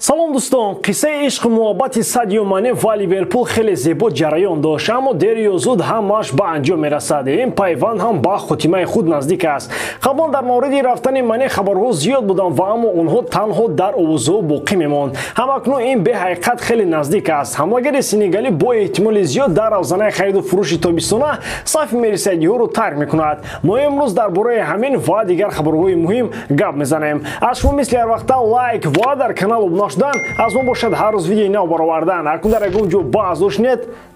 Салом дӯстон, қиссаи ишқу муҳаббати Садио Мане ва Ливерпул хеле зебо ҷараён дошт, аммо дер ё зуд ҳамааш ба анҷом мерасад. Ин пайванд ҳам ба хотимаи худ наздик аст. Қаблан дар мавриди рафтани Мане хабарҳо зиёд буданд ва аммо онҳо танҳо дар овозҳо боқӣ мемонд. Ҳамакнун ин беҳақиқат хеле наздик аст. Ҳамлагари сенегалӣ бо эҳтимоли зиёд дар равзанаи хариду фурӯши тобистона сафи мерсисайдиҳоро тарк мекунад. Мо имрӯз дар бораи ҳамин ва дигар хабарҳои муҳим гап мезанем. Аз шумо мисли ҳар вақта лайк ва дар канал обуна шудан, аз мо бошад ҳар рӯз видеои нав баровардан. Акнун дар ягон ҷо баҳс дошт,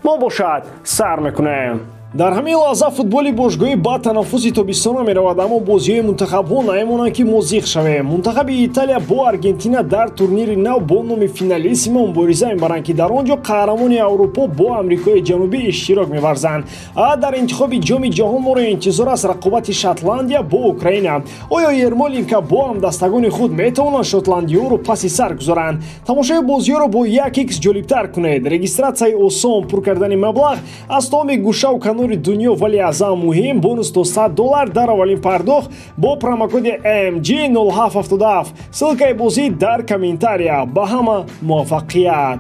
мо бошад сар мекунем. Дар ҳамин лаҳза футболи бошгоҳӣ ба танаффуси тобистона меравад, аммо бозиҳои мунтахабҳо намемонанд, ки мо зиқ шавем. Мунтахаби Италия бо Аргентина дар турнири нав бо номи Финалиссимо мубориза мебаранд, ки дар он ҷо қаҳрамони Аврупо бо Амрикои Ҷанубӣ иштирок меварзанд. А дар интихоби Ҷоми ҷаҳон моро интизор аст рақобати Шотландия бо Украина. Оё Ермоленко бо ҳамдастагони худ метавонанд шотландиёро паси сар гузоранд? Тамошои бозиҳоро бо 1x ҷолибтар кунед. Регистратсияи осон, пур кардани маблағ аз тамоми гӯшаву канори дунё, вале аз ҳама муҳим бонус то $100 дар аввалин пардохт бо промокоди MG0777. Ссылкаи бозӣ дар комментария. Ба ҳама муваффақият.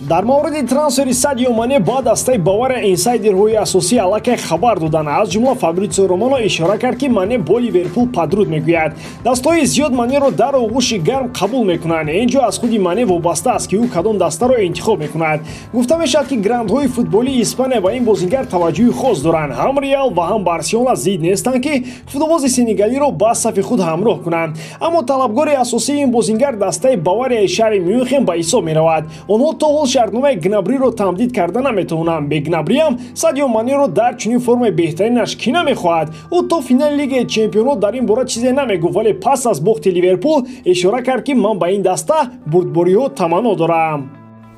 Дар мавриди трансфери Садио Мане ба дастаи Бавария инсайдерҳои асосӣ аллакай хабар доданд. Аз ҷумла Фабритсио Романо ишора кард, ки Мане бо Ливерпул падруд мегӯяд. Дастҳои зиёд Манеро дар оғӯши гарм қабул мекунанд. Ин ҷо аз худи Мане вобаста аст, ки ӯ кадом дастаро интихоб мекунад. Гуфта мешавад, ки грандҳои футболии Испания ба ин бозингар таваҷҷӯҳи хос доранд. Ҳам Реал ва ҳам Барселона зид нестанд, ки футболбози сенегалиро ба сафи худ ҳамроҳ кунанд. Аммо талабгори асосии ин бозингар дастаи Баварияи шаҳри Мюнхен ба ҳисоб меравад. Онҳо то ҳол шартномаи Гнабриро тамдид карда наметавонанд. Бе Гнабриам Садио Манеро дар чунин формаи беҳтаринаш кӣ намехоҳад? Ӯ то финали Лигаи Чемпионот дар ин бора чизе намегуфт, вале пас аз бохти Ливерпул ишора кард, ки ман ба ин даста бурдбориҳо таманно дорам.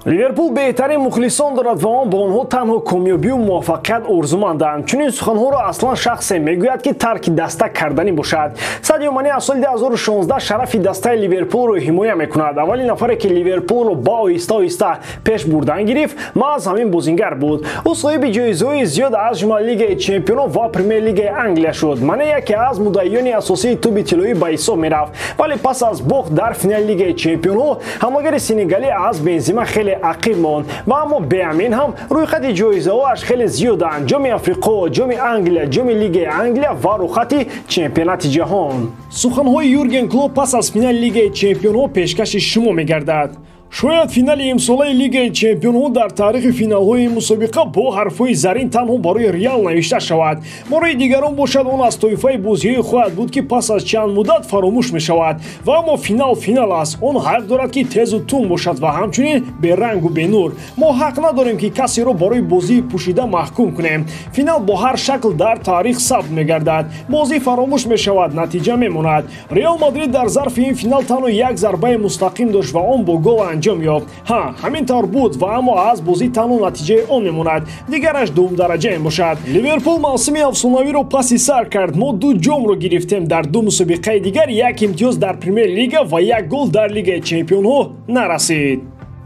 Ливерпул беҳтарин мухлисон дорад ва он бо онҳо танҳо комёбию муваффақият орзуманданд. Чунин суханҳоро аслан шахсе мегӯяд, ки тарки даста карданӣ бошад. Садио Мане аз соли 2016 шарафи дастаи Ливерпулро ҳимоя мекунад. Аввалин нафаре, ки Ливерпулро ба оҳиста оҳиста пеш бурдан гирифт, маҳз ҳамин бозингар буд. Ӯ соҳиби ҷоизаҳои зиёд аз ҷумла Лигаи Чемпионот ва Премер-лигаи Англия шуд. Мане яке аз муддаиёни асосии тӯби тиллоӣ ба ҳисоб мерафт, вале пас аз бохт дар финали Лигаи Чемпионҳо ҳамлагари сенегалӣ аз Бензима хеле ақиб монд. Ва аммо беамин ҳам рӯйхати ҷоизаҳоаш хеле зиёданд: Ҷоми Африқо, Ҷоми Англия, Ҷоми Лигаи Англия ва рӯйхати чемпионати ҷаҳон. Суханҳои Юрген Клоп пас аз финали Лигаи Чемпионҳо пешкаши шумо мегардад. Шояд финали имсолаи Лигаи Чемпионҳо дар таърихи финалҳои ин мусобиқа бо ҳарфҳои зарин танҳо барои Реал навишта шавад. Барои дигарон бошад, он аз тоифаи бозиҳое хоҳад буд, ки пас аз чанд муддат фаромӯш мешавад. Ва аммо финал финал аст. Он ҳақ дорад, ки тезу тун бошад ва ҳамчунин берангу бенур. Мо ҳақ надорем, ки касеро барои бозии пӯшида маҳкум кунем. Финал бо ҳар шакл дар таърих сабт мегардад. Бозӣ фаромӯш мешавад, натиҷа мемонад. Реал Мадрид дар зарфи ин финал танҳо як зарбаи мустақим дошт ва он бо гол анҷом ёфт. Ҳа, ҳамин тавр буд ва аммо аз бозӣ танҳо натиҷаи он мемонад, дигараш дуюмдараҷае мебошад. Ливерпул мавсими афсонавиро паси сар кард. Мо ду ҷомро гирифтем дар ду мусобиқаи дигар, як имтиёз дар Премер-лига ва як гол дар Лигаи Чемпионҳо нарасид.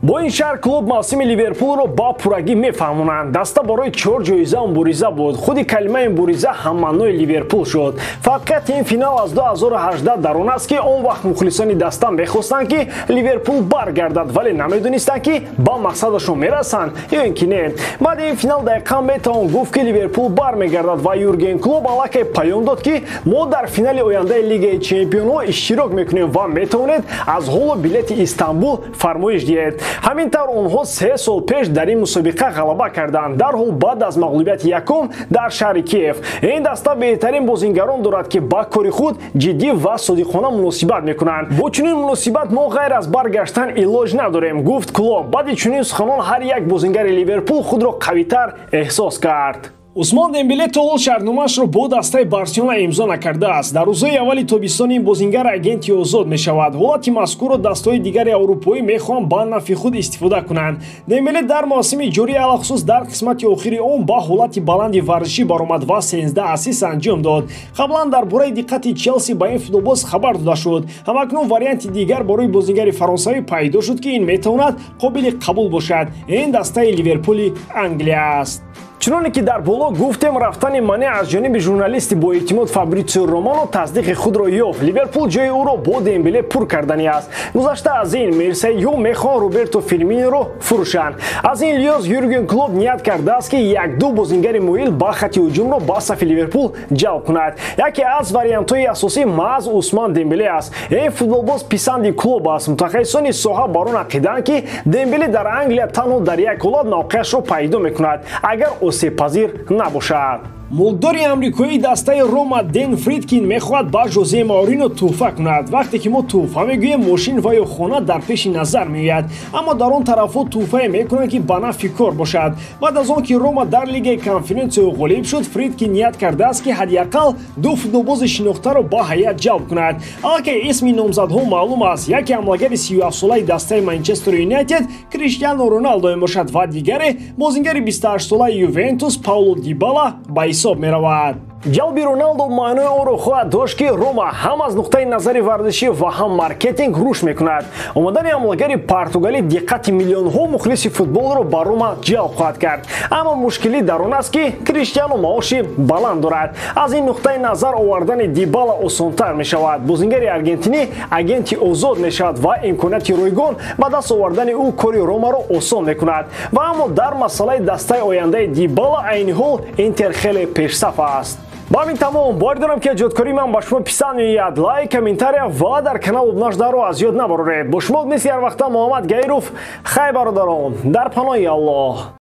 Бо ин шаҳр клуб мавсими Ливерпулро ба пуррагӣ мефаҳмонанд. Даста барои чор ҷоиза мубориза буд. Худи калимаи мубориза ҳаммаънои Ливерпул шуд. Фарқияти ин финал аз 2018 дар он аст, ки он вақт мухлисони даста мехостанд, ки Ливерпул баргардад, вале намедонистанд, ки ба мақсадашон мерасанд ё ин ки не. Баъди ин финал дақиқан метавон гуфт, ки Ливерпул бармегардад ва Юрген Клоп аллакай паём дод, ки мо дар финали ояндаи Лигаи Чемпионҳо иштирок мекунем ва метавонед аз ҳоло билети Истанбул фармоиш диҳед. Ҳамин тавр онҳо 3 сол пеш дар ин мусобиқа ғалаба карданд, дарҳол баъд аз мағлубияти якум дар шаҳри Киев. Ин даста беҳтарин бозингарон дорад, ки ба кори худ ҷиддӣ ва содиқона муносибат мекунанд. Бо чунин муносибат мо ғайр аз баргаштан илоҷ надорем, гуфт Клоп. Баъди чунин суханон ҳар як бозингари Ливерпул худро қавитар эҳсос кард. Усмон Дембеле то ҳол шартномаашро бо дастаи Барселона имзо накардааст. Дар рӯзҳои аввали тобистон ин бозингар агенти озод мешавад. Ҳолати мазкурро дастҳои дигари аврупоӣ мехоҳанд ба нафъи худ истифода кунанд. Дембеле дар мавсими ҷорӣ, алахусус дар қисмати охири он, ба ҳолати баланди варзишӣ баромад ва 13 ассист анҷом дод. Қаблан дар бораи диққати Челси ба ин футболбоз хабар дода шуд. Ҳамакнун варианти дигар барои бозингари фаронсавӣ пайдо шуд, ки ин метавонад қобили қабул бошад. Ин дастаи Ливерпули Англия аст. Чуноне ки дар боло боло гуфтем, рафтани Мане аз ҷониби журналисти боэътимод Фабритсио Романо тасдиқи худро ёфт. Ливерпул ҷои ӯро бо Дембеле пур кардани аст. Гузашта аз ин, мерсайиҳо мехоҳанд Роберто Фирминоро фурӯшанд. Аз ин лиҳоз Юрген Клоп ният кардааст, ки як-ду бозингари моил ба хати ҳуҷумро ба сафи Ливерпул ҷалб кунад. Яке аз вариантҳои асосӣ маҳз Усман Дембеле аст. Ин футболбоз писанди клуб аст. Мутахассисони соҳа бар он ақидаанд, ки Дембеле дар Англия танҳо дар як ҳолат мавқеашро пайдо мекунад, агар осебпазир набошад. Мулкдори амрикоии дастаи Рома Ден Фридкин мехоҳад ба Жозе Маурино тӯҳфа кунад. Вақте ки мо тӯҳфа мегӯем, мошин ва ё хона дар пеши назар меояд, аммо дар он тарафҳо тӯҳфае мекунанд, ки ба нафъи кор бошад. Баъд аз он ки Рома дар лигаи конференсиё ғолиб шуд, Фридкин ният кардааст, ки ҳадди ақал ду футболбози шинохтаро ба ҳайат ҷалб кунад. Аллакай исми номзадҳо маълум аст. Яке ҳамлагари 37-солаи дастаи Манчестер Юнайтед Криштиану Роналдо мебошад ва дигаре бозингари 28-солаи Ювентус Пауло Дибала ба ҳисоб меравад. Ҷалби Роналдо маънои онро хоҳад дошт, ки Рома ҳам аз нуқтаи назари варзишӣ ва ҳам маркетинг рушд мекунад. Омадани ҳамлагари португалӣ диққати миллионҳо мухлиси футболро ба Рома ҷалб хоҳад кард. Аммо мушкилӣ дар он аст, ки Криштиану маоши баланд дорад. Аз ин нуқтаи назар овардани Дибала осонтар мешавад. Бозингари аргентинӣ агенти озод мешавад ва имконияти ройгон ба даст овардани ӯ кори Ромаро осон мекунад. Ва аммо дар масъалаи дастаи ояндаи Дибала айни ҳол Интер хеле пешсаф аст. Ба ҳамин тамом. Боварӣ дорам, ки эҷодкории ман ба шумо писанд меояд. Лайк, комментария ва дар канал обуна шуданро аз ёд набароред. Бо шумо мисли ҳар вақта Муҳаммад Гаиров. Хай, бародарон, дар паноҳи Аллоҳ.